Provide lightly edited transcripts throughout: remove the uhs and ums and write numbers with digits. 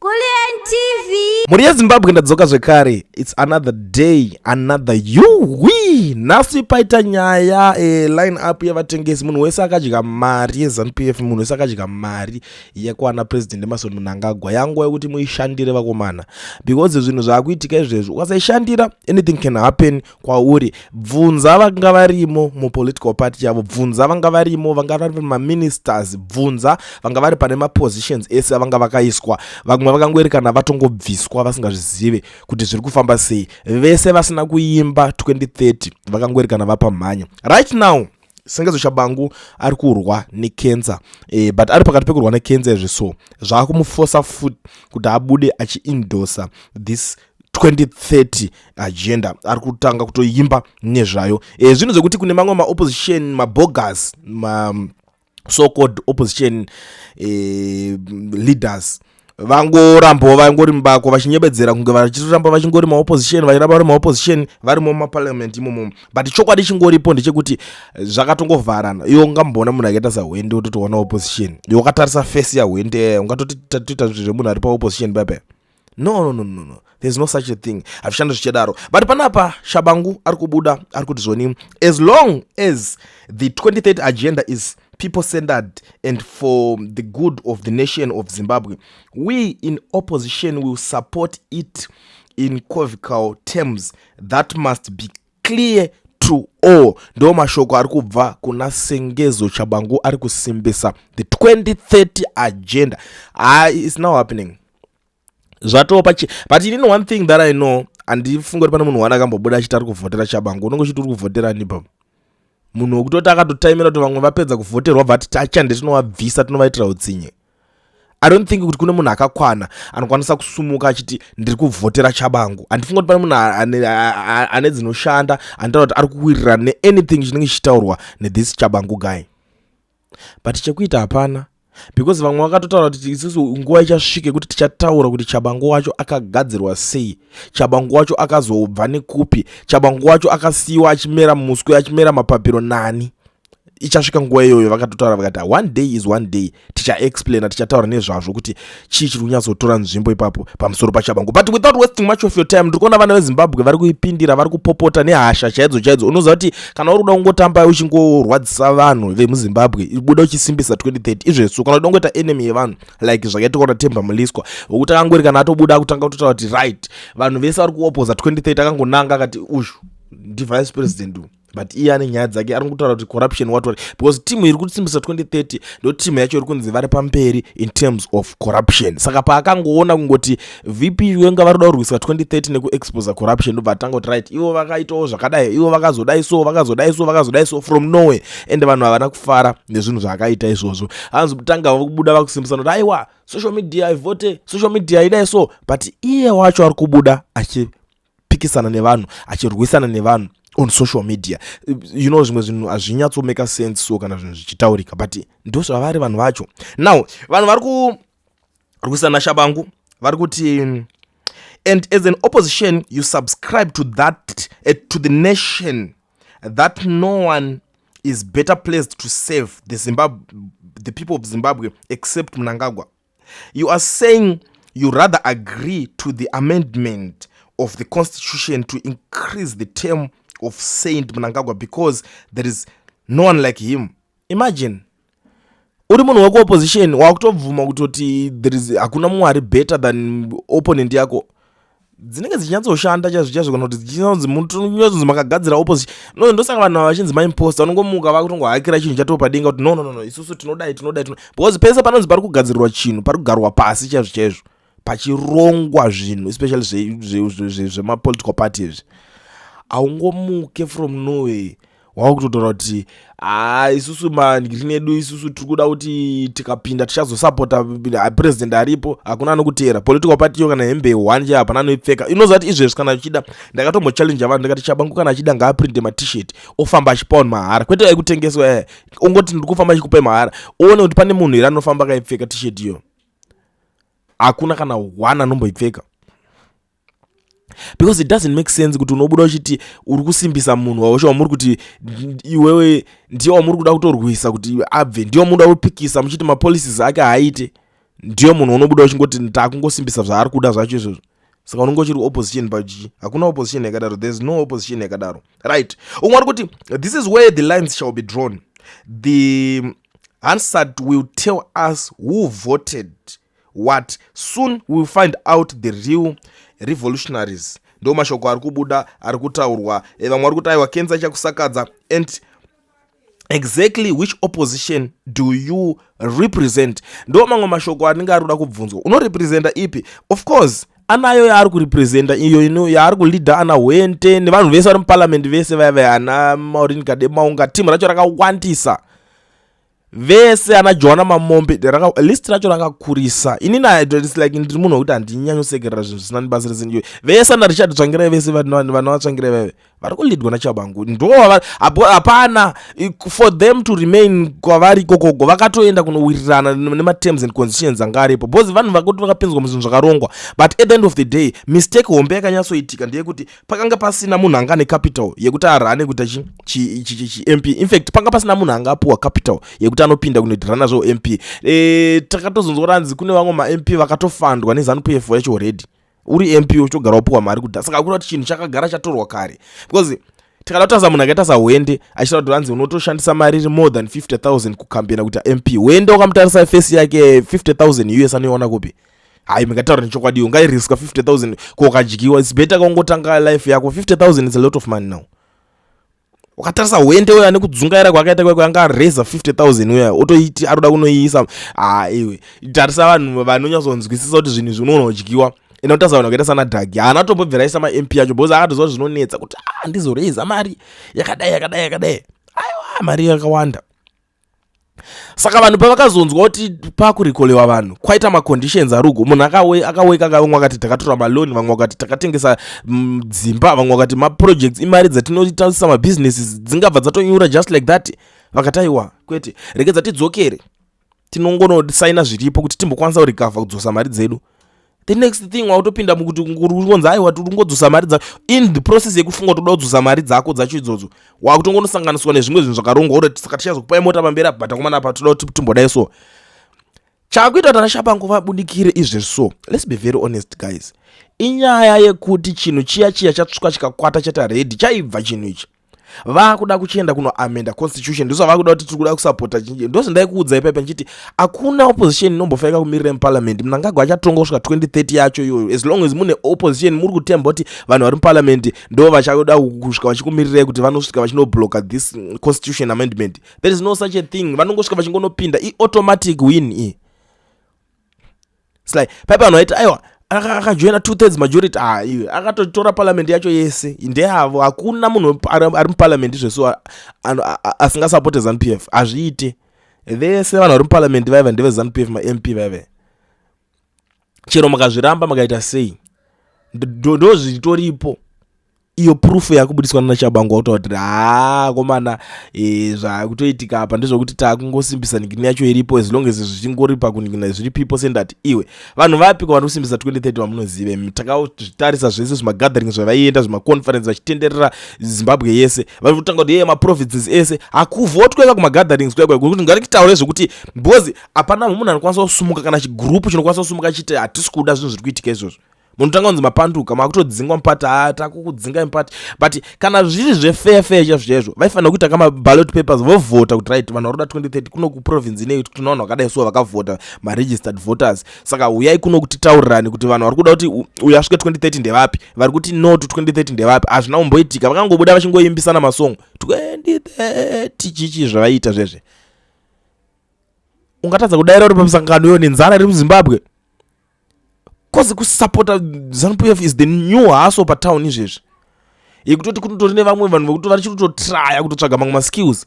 Kulliant TV. Mhuri yeZimbabwe, ndadzoka zvekare. It's another day, another yuwi. Nhasi paita nyaya, line up yevatengesi. Munhu wese akadya mari yeZANU PF, munhu wese akadya mari yekwana President Emmerson Mnangagwa, yanguva yekuti muishandire, vakomana, because zvinhu zvaakuitika izvezvi, ukasaishandira, anything can happen kwauri. Bvunza vanga varimo mupolitical party yavo, bvunza vanga varimo, vanga vari maministers, bvunza vanga vari pane mapositions ese avanga vakaiswa. Vamwe vakangoerekana vatongobviswa vasingazvizive kuti zviri kufamba sei. Vese vasina kuimba 2030 vakangoerekana vapamhanya. Right now Sengezo Tshabangu ari kurwa necancer, but ari pakati pekurwa necancer izvi, so zvaakumufosa futi kuti abude achiendorsa this 2030 agenda. Ari kutanga kutoimba nezvayo. Zvinhu zvekuti kune mamwe maopposition, mabogus, ma so called opposition leaders, vangorambawo vangori mubako vachinyebedzera kunge vachiramba vachingori maopposition, vachiramba vari maopposition, varimo mumaparliament imomo. But chokwadi chingoripo ndechekuti zvakatongovharana. Iwe ungamboona munhu akaita saHwende, utotoona opposition. Iwe wakatarisa face yaHwende, ungatoti toita zvemunhu ari paopposition pepe? No, no, no, no, no, there's no such a thing. Hazvishandi zvichidaro. But panapa Tshabangu ari kubuda ari kuti zvoni, as long as the 2030 agenda is people centered and for the good of the nation of Zimbabwe, we in opposition will support it in unequivocal terms that must be clear to all. Ndo mashoko ari kubva kuna Sengezo Tshabangu, ari kusimbisa the 2030 agenda. Ah, it's now happening, zvatopa chi. But inini, one thing that I know, handifungi kuti pane munhu wana akambobuda achiti ari kuvhotera Tshabangu. Unonge uchiti uri kuvhotera nipa munhu wekutoti akatotaimira kuti vamwe vapedza kuvhoterwa, bva ati tachande tinovabvisa, tinovaitira utsinye. I don't think kuti kune munhu akakwana anokwanisa kusumuka achiti ndiri kuvhotera Tshabangu. Handifungi kuti pane munhu ane dzinoshanda anotaura kuti ari kuwirirana neanything chinenge chichitaurwa nethis Tshabangu guy. But chekuita hapana, because vamwe vakatotaura kuti isusu nguva ichasvika yekuti tichataura kuti Tshabangu wacho akagadzirwa sei, Tshabangu wacho akazobva nekupi, Tshabangu wacho akasiyiwa achimera muswe, achimera mapapiro nani. Ichasvika nguva iyoyo. Vakatotaura vakati one day is one day, tichaexplaina, tichataura nezvazvo kuti chii chiri kunyatsotora nzvimbo ipapo pamusoro paTshabangu. But without wasting much of your time, ndiri kuona vana veZimbabwe vari kuipindira, vari kupopota nehasha chaidzo chaidzo. Unoziva kuti kana uri kuda kungotamba uchingorwadzisa vanhu vemuZimbabwe, buda uchisimbisa 2030 izvezvo. Kana uda kungoita enemy yevanhu like zvakaitika kuna Temba Mliswa, wekuti akangori kana atobuda akutanga kutotaura kuti right, vanhu vese vari kuopoza 2030, akangonanga akati uyu ndivice president uyu, but iye ane nyaya dzake, ari kutaura kuti corruption, what what, because timu iri kusimbisa 2030 ndo timu yacho iri kunzi vari pamberi in terms of corruption. Saka paakangoona kungoti VP wenga vari kuda kurwisa 2030 nekuexposa corruption, ndobva atanga kuti right, ivo vakaitawo zvakadai, ivo vakazodai so, vakazodai so, vakazodai so, from nowhere. Ende vanhu havana kufara nezvinhu zvaakaita izvozvo. Anzotanga kubuda vakusimbisa kuti aiwa, social media ivhote, social media idai so, but iye wacho ari kubuda achipikisana nevanhu, achirwisana nevanhu on social media. Zvimwe zvinhu hazvinyatsomaka sense so kana zvinhu zvichitaurika, but ndo zvavari vanhu vacho. Now vanhu vari kurwisana naTshabangu vari kuti, "And as an opposition you subscribe to that, to the nation that no one is better placed to save the people of Zimbabwe except Mnangagwa. You are saying you rather agree to the amendment of the constitution to increase the term of Saint Mnangagwa because there is no one like him." Imagine uri munhu wekuopposition, wakutobvuma kutoti there is, hakuna mumwe ari better than opponent yako. Dzinenge dzichinyatsoshanda chaizvo chaizvo, kana kuti dzichinyatsonzi makagadzira opposition? No, ndosaka vanhu ava vachinzi maimposter. Vanongomuka vakutongohakira chinhu chatoo padenga kuti no, no, no, no, isusu tinodai, tinodai. Because pese panonzi pari kugadzirirwa chinhu, pari kugarwa pasi chaizvo chaizvo, pachirongwa zvinhu, especially zvemapolitical party izvi, haungomuke from nowhere wakutotaura kuti ha, isusu mangirini edu, isusu tiri kuda kuti tikapinda tichazosapota president aripo. Hakuna anokuteera. Political party iyo kana hembe one chai hapana anoipfeka. Inoziva kuti izvezvi kana uchida, ndakatombochallenge vanhu ndikati Tshabangu kana achida ngaaprinte maT-shirt, ofamba achipa vanhu mahara, kwete aikutengeswa. Ongoti ndiri kufamba achikupai mahara, oone kuti pane munhu here anofamba akaipfeka T-shirt iyo. Hakuna kana one anomboipfeka, because it doesn't make sense kuti unobuda uchiti uri kusimbisa munhu wacho wamuri kuti iwewe ndiye wamuri kuda kutorwisa kuti abve, ndiye wamuda kupikisa muchiti mapolicies ake haaite. Ndiyo munhu unobuda uchingoti takungosimbisa zvaari kuda zvacho izvozvo. Saka unenge uchiri opposition pachi? Hakuna opposition yakadaro. There's no opposition yakadaro, right? Umwe ari kuti, "This is where the lines shall be drawn. The Hansard will tell us who voted what. Soon we will find out the real revolutionaries." Ndo mashoko ari kubuda, ari kutaurwa. Vamwe vari kuti, "Aiwa, kenza ichakusakadza." And exactly which opposition do you represent? Ndo mamwe mashoko anenge ari kuda kubvunzwa. Unorepresenta ipi? Of course anayo yaari kurepresenta, iyo ino yaari kuleada, ana Hwende nevanhu vese vari muparliament vese vaya vaya, ana Maureen Kademaunga. Timu racho rakawandisa vese, ana Joana Mamombe, list racho rakakurisa. Inini, it's like ndiri munhu wekuti handinyanyosekerera zvinhu zvisina nebasa rese. Vese ana Richard Tsvangirai, vese vana vaTsvangirai vaive vari kuleadwa naTshabangu, ndo hapana for them to remain kwavari ikokoko. Vakatoenda kunowirirana nematerms and conditions anga aripo, because vanhu vakuti vakapinzwa muzvinhu zvakarongwa. But at the end of the day, mistake hombe yakanyatsoitika ndeyekuti pakanga pasina munhu anga ane capital yekuti arane kuita chiMP. In fact, panga pasina munhu anga apuwa capital yekuti anopinda kunoitirana nazvo MP. Takatozonzwa ranzi kune vamwe maMP vakatofandwa neZANU PF yacho already. Uri MP uchitogara wapuwa mari kudha, saka kureva kuti chinhu chakagara chatorwa kare, because tikada kutarisa munhu akaita saHwende achitaura kuti hanzi unotoshandisa mari iri more than 50 000 kukambena kuti MP. Hwende ukamutarisa face yake, 50 000 US anoiona kupi? Hai, mingataura nechokwadi, ungairiska 50 000 kokadyiwa? It's better kaungotanga life yako. 50 000 is a lot of money now. Ukatarisa Hwende uyo ane kudzungaira kwakaita kwako, anga areza 50 000 uya, otoiti aroda kunoiisa. Ha, iwe, tarisa vanhu vanonyatsonzwisisa kuti zvinhu izvi unoona kudyiwa. Enda kutarisa vanhu vakaita sana Dhagi, haana tombobvira aisa maMP acho, because akatoziva kuti zvinonetsa kuti a ndizoreza mari yakadai, yakadai, yakadai. Aiwa, mari yakawanda. Saka vanhu pavakazonzwa kuti pakurecallwa vanhu, kwaita maconditions arugo, munhu akaweka, vamwe vakati takatora maloan, vamwe vakati takatengesa dzimba, vamwe vakati maprojects, imari dzatinoitasisa mabusinesses dzingabva dzatonyura just like that. Vakati, "Aiwa, kwete, regedza tidzokere tinongonosaina zviripo kuti timbokwanisa kurecover, kudzosa mari dzedu." The next thing, wautopinda mukuti urikunzi, "Aiwa, tiri kungodzosa mari dzako." In the process yekufunga kuti uda kudzosa mari dzako dzacho idzodzo, wakutongonosanganiswa nezvimwe zvinhu zvakarongwa uri, "Saka tichazokupai mota pamberi apa, but akomana, apa toda kuti timbodai." So chaakuita kuti anaTshabangu vabudikire izvezvi, so let's be very honest, guys, inyaya yekuti chinhu chiya chiya chatsvuka chikakwata, chata ready, chaibva chinhu ichi, vakuda kuchienda kunoamenda constitution. Ndozva vakuda kuti tiri kuda kusapota. Ndozvindaikuudza ipaipa nchiti hakuna opposition inombofaika kumirira muparliament. Mnangagwa achatonga kusvika 2030 yacho iyoyo. As long as mune opposition, muri kutemba kuti vanhu vari muparliament ndo vachada kusvika vachikumirirai kuti vanosvika vachinobloka this constitution amendment, there is no such a thing. Vanongosvika vachingonopinda, iautomatic win iyi. It's like paipa vanhu vaiti, "Aiwa, akajoina 2/3 majority." Ah, iwe, akatotora parliament yacho yese, ndeyavo. Hakuna munhu ari muparliament izvesu asingasapote ZANU PF, hazviite. Vese vanhu vari muparliament vaiva ndeveZANU PF, maMP vaiva. Chero makazviramba, makaita sei, ndo zvitoripo. Iyo proof yakubudiswa nanaTshabangu, wakuta kuti, "Haa, komana, zvakutoitika apa ndezvekuti taakungosimbisa ningini yacho iripo, as long as zvichingori pakuningina zviripipo." Sendati, iwe, vanhu vapiko vari kusimbisa 2030 vamunoziva? Takazvitarisa zvese zvimagathering zvavaienda, zvimaconference, vachitenderera Zimbabwe yese, vari kutanga kuti, "Ye, maprovinces ese hakuvhotweka kumagatherings kwekwe." Kuti ngatitaure zvekuti, because hapana munhu anokwanisa kusumuka kana chigurupu chinokwanisa kusumuka chiti, "Hatisi kuda zvinhu zviri kuitika izvozvo." Munotanga kunzi mapanduka, makutodzingwa mupati. Ha, takukudzinga mupati. But kana zviri zvefair fair chaizvo chaizvo, vaifanira kuita kamaballot papers, vovhota kuti, "Right, vanhu vari kuda 2030 kuno kuprovince inei, tuna vanhu vakadai so vakavhota, maregistered voters. Saka uyai kuno kuti taurirani kuti vanhu vari kuda kuti uyu asvike 2030 ndevapi, vari kuti no to 2030 ndevapi." Hazvina kumboitika. Vakangobuda vachingoimbisana masongo 2030, chichi zvavaiita zvezve. Ungatadza kudaira uri pamusangano iyo nenzara iri muZimbabwe? 'Cause kusapota ZANU PF is the new hustle patown izvezvi, yekutoti kunotori nevamwe vanhu vekuti vari chikutotraya kutotsvaga mamwe maskills.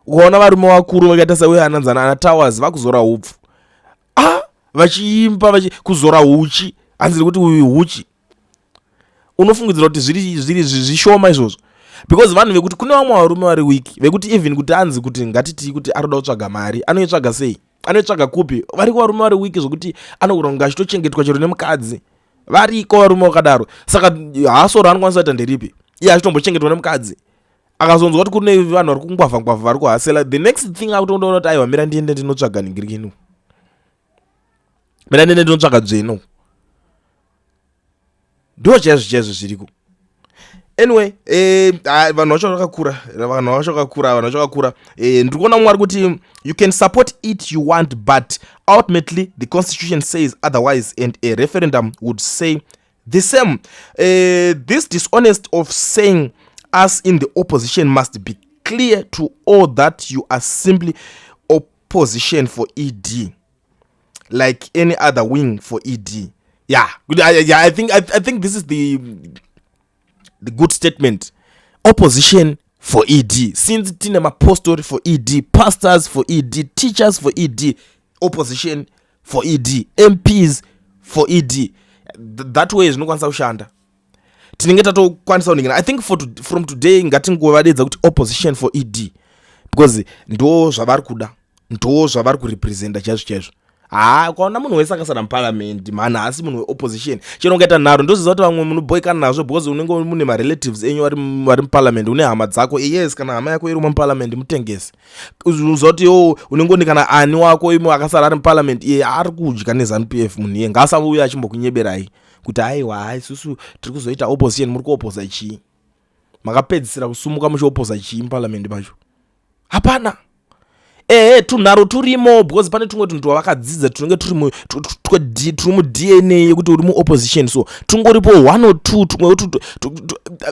Ukaona varume vakuru vakaita sauye ananzana ana Towers vakuzora hupfu, a vachiimba kuzora huchi, hanzi nekuti uyu huchi, unofungidzira kuti zviri zvishoma izvozvo, because vanhu vekuti kune vamwe varume vari weak vekuti even kuti anzi kuti ngatitii kuti arikuda kutsvaga mari, anoitsvaga sei? Anoitsvaga kupi? Variko varume vari weak zvokuti anogona kunge achitochengetwa chero nemukadzi. Variko varume vakadaro. Saka hasoro anokwanisa kuita nderipi iye achitombochengetwa nemukadzi? Akazonzwa kuti kune vanhu vari kungwavha ngwavha, vari kuhasela, the next thing akutondoona kuti, "Aiwa, mira ndiende ndinotsvaga ningirikini." Mina ndine ndinotsvaga dzvene. Ndo chaizvo chaizvo zviriko. Anyway, vanhu vacho vakakura, vanhu vacho vakakura, vanhu vacho vakakura. Ndiri kuona mumwe ari kuti, "You can support it you want, but ultimately the constitution says otherwise and a referendum would say the same. This dishonest of saying us in the opposition must be clear to all that you are simply opposition for ED like any other wing for ED." Yeah, I think this is the good statement, opposition for ED. Since tine mapostori for ED, pastors for ED, teachers for ED, opposition for ED, MPs for ED. That way zvinokwanisa kushanda, tinenge tatokwanisa kuningira. I think from today ngatingovadedza kuti opposition for ED, because ndo zvavari kuda, ndo zvavari kurepresenta chaizvo chaizvo. Ha, ukaona munhu wese akasara muparliament mhani, haasi munhu weopposition. Chero ungaita nharo, ndoziva kuti vamwe munoboikana nazvo because unenge mune marelatives enyu vari muparliament, une hama dzako. Yes, kana hama yako iri muparliament, mutengesi. Uziva kuti yo unenge une kana ani wako imo akasara ari muparliament, iye ari kudya neZANU PF. Munhu iye ngaasauya achimbokunyeberai kuti aiwa, hai, isusu tiri kuzoita opposition. Muri kuoposa chii? Makapedzisira kusumuka muchioposa chii muparliament macho? Hapana. Ehe, tunharo turimo because pane tumwe tunhu twavakadzidza tunenge turi muDNA yekuti uri muopposition, so tungoripo one or two tumwe.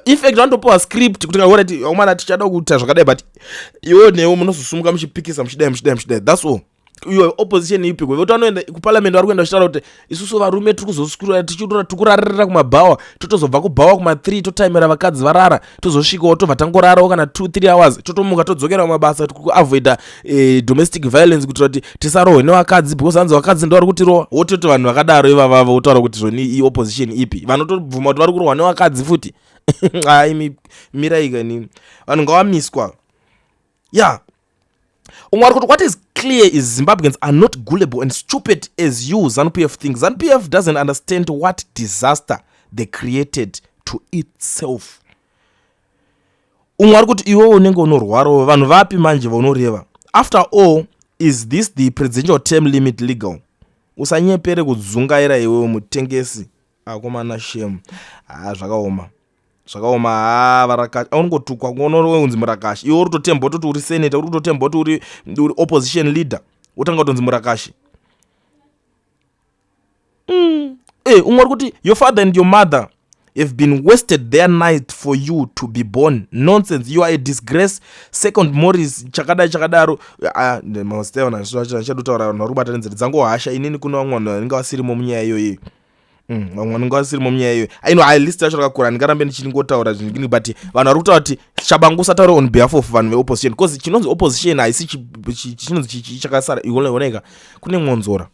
In fact, vanotopiwa script kuti alright, omana, tichada kuita zvakadai, but iwewo newe munozosumuka muchipikisa, muchidai, muchidai, muchidai. That's all. Iwe opposition ipi? Kwekuti vanoenda kuparliament, vari kuenda vachitaura kuti isusu varume tiri kuzosukura, tichitora, tiri kurarira kumabhawa, totozobva kubhawa kuma3, totaimira vakadzi varara, tozosvikawo, tobva tangorarawo kana 2 3 hours, totomuka, todzokera kumabasa kuavoida domestic violence, kuitira kuti tisarohwe nevakadzi, because hanzi vakadzi ndo vari kutirohwa. Wototi vanhu vakadaro ivavavo votaura kuti zvoni iopposition ipi? Vanotobvuma kuti vari kurohwa nevakadzi futi. Ai, mirai kani, vanhu ngavamiswa. Ya, umwe ari kuti, "What is clear is Zimbabweans are not gullible and stupid as you ZANU PF think. ZANU PF doesn't understand what disaster they created to itself." Umwe ari kuti, "Iwe unenge unorwarawo. Vanhu vapi manje vaunoreva? After all, is this the presidential term limit legal? Usanyepere kudzungaira iwewe, mutengesi." Akomana, shem, ha, zvakaoma, zvakaoma. Ha, varakashi, aunongotukwa, unonzi murakashi. Iwe uri kutotemba kutoti uri senator, uri kutotemba kuti uri opposition leader, wotanga kutonzi murakashi. Umwe uri kuti, "Your father and your mother have been wasted their night for you to be born. Nonsense, you are a disgrace." Second Morris chakadai chakadaro. Ndichada kutaura vanhu vari kubata nenzira dzangohasha. Inini kune vamwe vanhu vanenge vasirimo munyaya iyoyo. Vamwe vanenge vasirimo munyaya iyoyo. Aino, ai, list yacho rakakura, ndingarambe ndichingotaura zvinhu, but vanhu vari kutaura kuti Tshabangu usataure on behalf of vanhu veopposition, because chinonzi opposition haisi chinonzi chakasara. Ioneka kune Mwonzora,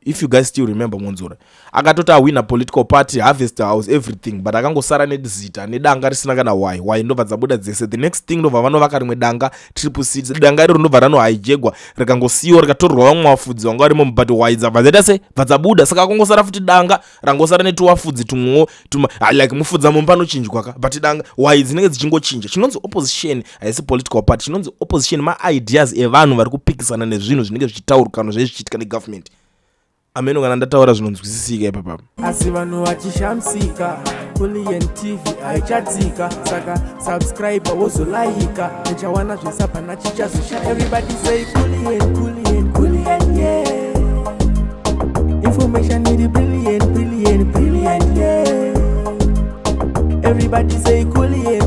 if you guys still remember Mwonzora, akatoti awina political party, Harvest House, everything, but akangosara nezita nedanga risina kana why why. Ndobva dzabuda dzese. The next thing, ndobva vanovaka rimwe danga, Triple C. Danga iroro ndobva ranohaijegwa, rikangosiyiwa, rikatorwa vamwe vafudzi vanga varimo, but why dzabva dzaita se bva dzabuda. Saka akangosara futi danga rangosara netuwafudzi tumwewo, like mufudza mumba panochinjwa ka, but danga why dzinenge dzichingochinja. Chinonzi opposition haisi political party. Chinonzi opposition maideas evanhu vari kupikisana nezvinhu zvinenge zvichitaurwa kana zvinenge zvichiitika negovernment. Ameno kana ndataura zvinonzwisisika ipapapa. Asi vanhu vachishamisika, Kulliant TV haichatsika, saka subscribe, wozolaika, uchawana zvese, hapana chichazosha. Everybody say Kulliant, Kulliant, Kulliant, yeah. Information iri brilliant, brilliant, brilliant, yeah. Everybody say Kulliant.